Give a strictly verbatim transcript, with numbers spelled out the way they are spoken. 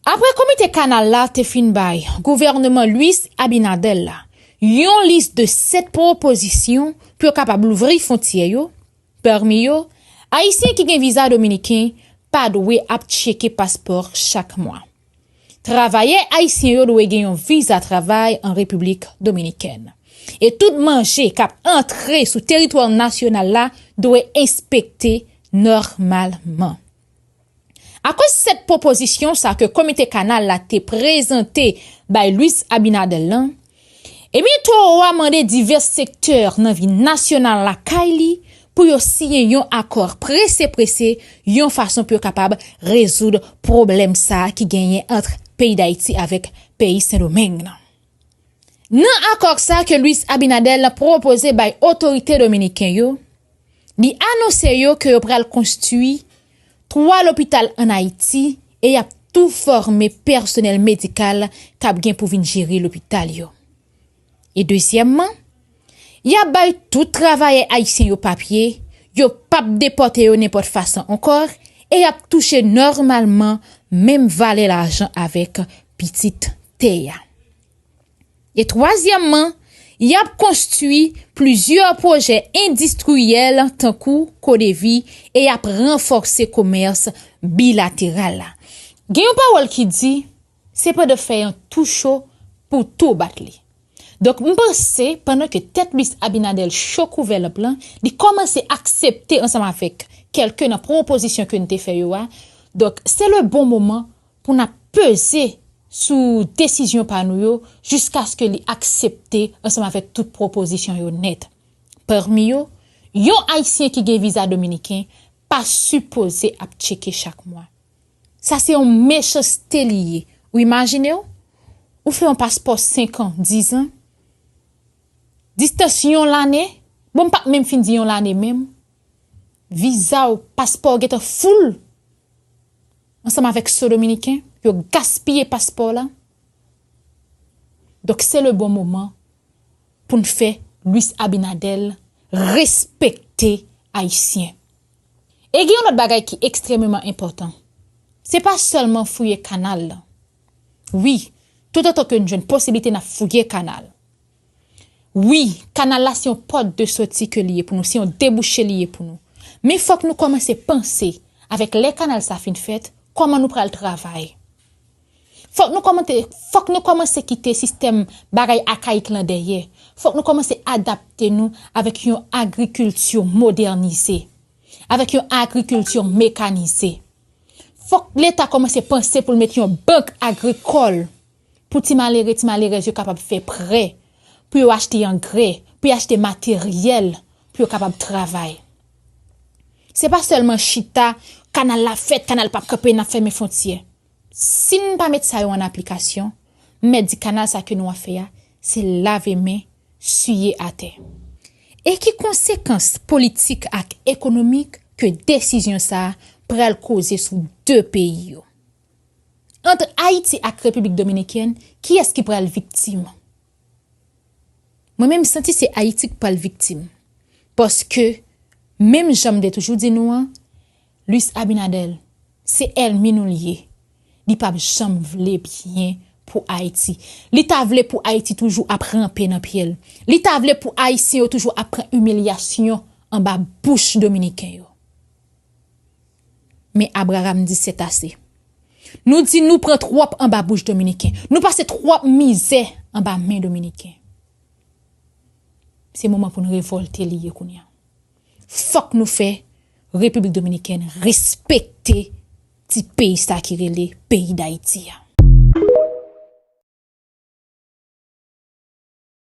Apre komite kanal la te fin bay gouvènman Luis Abinader la yon lis de sèt pwopozisyon pou yo kapab louvri fwontyè yo, pami yo, Ayisyen ki gen viza dominiken pa dwe ap tcheke paspò chak mwa. Travayè ayisyen yo dwe gen yon viza travay an Repiblik Dominikèn. E tout manje k ap antre sou teritwa nasyonal la dwe enspekte nòmalman. Akoz sèt pwopozisyon sa ke Komite Kanal la te prezante bay Luis Abinader lan, ebyen, Toro a mande divès sektè nan vi nasyonal lakay li pou yo siyen yon akò prese prese, yon fason pou yo kapab rezoud pwoblèm sa ki genyen ant peyi Dayiti avèk peyi Sendomeng nan. Nan akò sa ke Luis Abinader pwopoze bay otorite dominiken yo, li anonse yo ke yo pral konstwi twa lopital ann Ayiti e y ap tou fòme pèsonèl medikal k ap gen pou vin jere lopital yo. E dezyèmman, y ap bay tout travayè ayisyen yo papye, yo p ap depòte yo nenpòt fason ankò, e y ap touche nòmalman menm valè lajan avèk pitit tè a. E twazyèmman, y ap konstwi plizyè pwojè endistriyèl tankou Kodevi e y ap ranfòse komès bilateral la. Gen yon pawòl ki di, se pandan fèy an tou cho pou tou bat li. Donk, m panse, pandan ke tèt Luis Abinader cho kou vè lanp lan, li kòmanse aksepte ansanm avèk kèlke nan pwopozisyon ke n te fè yo a. Donk, se le bon moman pou n ap peze sou desizyon pa nou yo jiskaske li aksepte ansanm avèk tout pwopozisyon yo nèt. Pami yo, yon Ayisyen ki gen viza dominiken pa sipoze ap tcheke chak mwa. Sa se yon mechanste li ye. Ou imajine w? Ou fè yon paspò senk an, diz an, distans yon lane, bon, m p ap menm fin di yon lane menm, viza w, paspò w gentan full ansanm avèk so dominiken, yo gaspiye paspò w la. Donk, se le bon moman pou n fè Luis Abinader respekte Ayisyen. E gen yon lòt bagay ki ekstrèmeman enpòtan. Se pa sèlman fouye kanal lan. Wi, toutotan ke n jwenn posiblite n ap fouye kanal. Wi, kanal la se yon pòt de soti ke li ye pou nou, se yon debouche li ye pou nou. Men fòk nou kòmanse panse, avèk lè kanal sa fin fèt, kòman nou pral travay. Fòk nou kòmante, fòk nou kòmanse kite sistèm bagay akayik lan dèyè. Fòk nou kòmanse adapte nou avèk yon agrikilti modènize, avèk yon agrikilti mekanize. Fòk Leta kòmanse panse pou l met yon bank agrikòl pou ti malere, ti malerèz yo kapab fè prè, pou yo achte angrè, pou yo achte materyèl, pou yo kapab travay. Se pa sèlman chita, kanal la fèt, kanal p ap kanpe, n ap fèmen fwontyè. Si n pa met sa yo an aplikasyon, m mèt di kanal sa ke nou ap fè a, se lave men, siye atè. E ki konsekans politik ak ekonomik ke desizyon sa a pral koze sou de peyi yo? Ant Ayiti ak Repiblik Dominikèn, kiyès ki pral viktim? Mwen menm, m santi se Ayiti k pral viktim. Paske, menm jan m te toujou di nou an, Luis Abinader, se ènmi nou l ye. Li p ap janm vle byen pou Ayiti. Li ta vle pou Ayiti toujou ap ranpe nan pye l. Li ta vle pou Ayisyen yo toujou ap pran imilyasyon anba bouch Dominiken yo. Men Abraham di sètase. Nou di nou pran twòp anba bouch Dominiken. Nou pase twòp mizè anba men Dominiken. Se moman pou n revòlte li ye kounye a. Fòk nou fè Repiblik Dominikèn respekte ti peyi sa ki rele peyi Dayiti a.